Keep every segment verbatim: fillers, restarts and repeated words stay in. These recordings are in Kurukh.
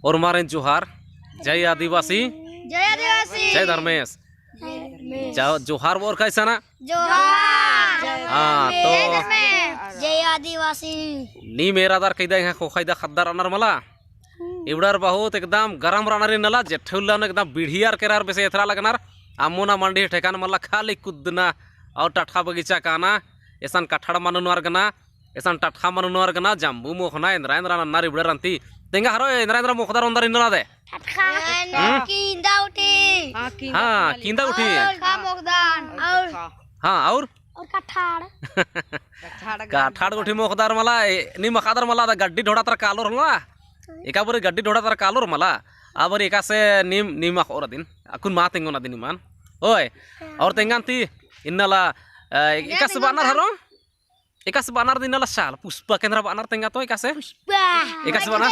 ओर्मारिन जोहार। जय आदिवासी। जय आदिवासी। जय धर्मेस। जय धर्मेस। जा-, जोहार बओर का इसाना? जोहार। हाँ, तो जय धर्मेस। जय आदिवासी। नीम एरादर कैदा इहाँ ख़ोख़ा इदा ख़द्दर रअनर मला। इबड़र बहुत एकदम गरम रअनर इन्नला, जेठे उल्ला नू एकदम बिड़ियर केरर बेसे एथरा लगनर। अम्मोना मंडी ठेकान मला, खाली कुद्दना और टटख़ा बगीचा काना, एसन कठड़ मल नू अरगना, एसन टटख़ा मल नू अरगना, जम्बू मोख़ना, एन्दरा एन्दरा नन्नर इबड़र अन्ती। तेंगा हरो, एन्दरा एन्दरा मोख़दर ओन्दर इन्नला दे। टटख़ा। हम्म? कींदा उठी। हाँ, कींदा हाँ, उठी। कींदा उठी। और टटख़ा मोख़दन। और हाँ, और? और कठाड़। कठाड़ गुट्ठी मोख़दर मला, ए, नीम अख़दर मला, दा गड्डी ढोड़ा तर कालोर मला। एका बारी गड्डी ढोड़ा तर कालोर मला। आ बारी एकासे नीम, नीम अख़ोर अदिन। अक्कुन मा तेंगोन अदिन ईमान। ओय, और तेंगा अन्ती, इन्नला, अ, एकासे बअनर हरो? एकासे बअनर दी इन्नला साल, पुष्पा केन्द्रा बअनर तेंगा तो एकासे? पुष्पा। एकासे बअनर?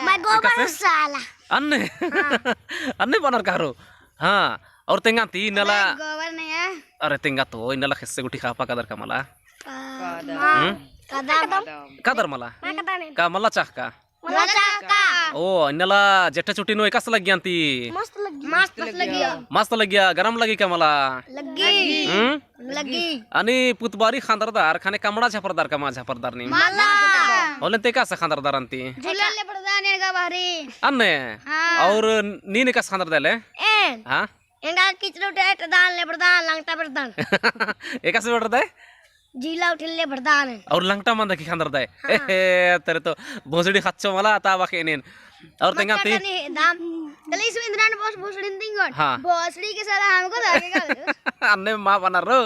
मैं गोबर एकासे? साला। अन्ने? हाँ। अन्ने बअनर का हरो? हाँ, और तेंगा अन्ती इन्नला? अरे गोबर नहीं है। अरे तेंगा तो इन्नला ख़ेस्से गुट्ठी ख़ापा कादर का मला? कदम। हम्म? कदम। कादर मला? मैं कदम। का मला चाह का? मला चाह का। ओ, इन्नला जेठे छुट्टी नू एकासे लग्गिया अन्ती? मस्त लग्गिया। मस्त लग्गिया। मस्त लग्गिया, गरम लग्गी का मला? लग्गी। हम्म? लग्गी। अनि पुतबारी ख़न्दरदर, ख़ने कमड़ा झपरदर का मा झपरदर नीम? मला। होले ते एकासे ख़न्दरदर अन्ती? झूला ले बड़दान एंगा बाहरी। अन्ने? हाँ। और नीन एकासे ख़न्दरदय ले? एन? हाँ? एंगा किचरो डेट दान ले बड़दान, लंगटा बड़दान। एकासे बड़दाय? झीला उठिल ले बड़दान। और लंगटा मंदा की ख़न्दरदय? हाँ। एहे, तेरे तो भोसड़ी ख़च्चो मला ता बाके नीन। और तेंगा ती? मक्का तनी दाम। तले इसमें इंद्रान बॉस भोसड़ी तिंगोन। हाँ। भोसड़ी के साला हमको दागे का। अन्ने मा बअनर रो।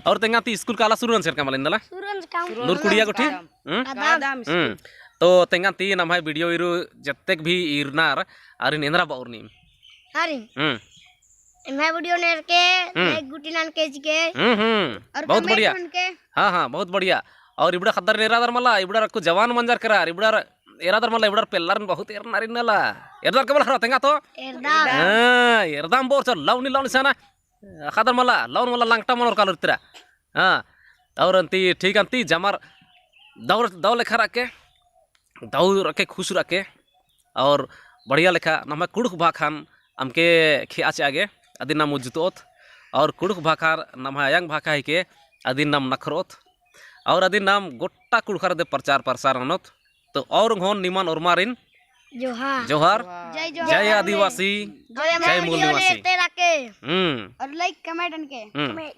और तेंगा ती स्कूल काला सुरुन सेर का मला इन्नला? सुरुन का। नूर कुड़िया गुट्ठी? हम्म? कदम। हम्म। तो तेंगा ती नम्है video ईरू जत्तेक भी ईरनर, आरिन एन्दरा बओर नीम? आरिन? हम्म। एम्है video नेर के, हम्म। Like गुट्ठी ननके चिके। हम्म, हम्म। और बहुत comment बढ़िया। ननके। हाँ, हाँ, बहुत बढ़िया। और इबड़ा ख़द्दर एरादर मला, इबड़ा रक्कु जवान मंजर केरर, इबड़ा एरादर मला, इबड़ा पेल्लर बहुत एरनर इन्नला। एरदर का मला हरो तेंगा तो? एरदम। हाँ, एरदम बओर चो, लौनी लौनी साना। ख़द्दर मला, लौन मला लंगटा मनोर कालोर इतरा। हाँ, और अन्ती ठीक अन्ती जमर दौर, दौ लेखा रखे, दौ रखे, खुश रखे, और बढ़िया लेखा नम्है कुँड़ुख़ भाखान अमके खेआ चिआ गे, अदिन नाम उज्जुतोत, और कुँड़ुख़ भाखा नम्है अयंग भाखा हिके, अदिन नाम नखरोत, और अदिन नाम गोट्टा कुँड़ुख़र दे प्रचार प्रसार ननोत। तो और होन निमन ओर्मारिन जोहार। जोहार। जय जोहार। जय आदिवासी। जय मूल निवासी। हम्म। और like comment ननके। हम्म।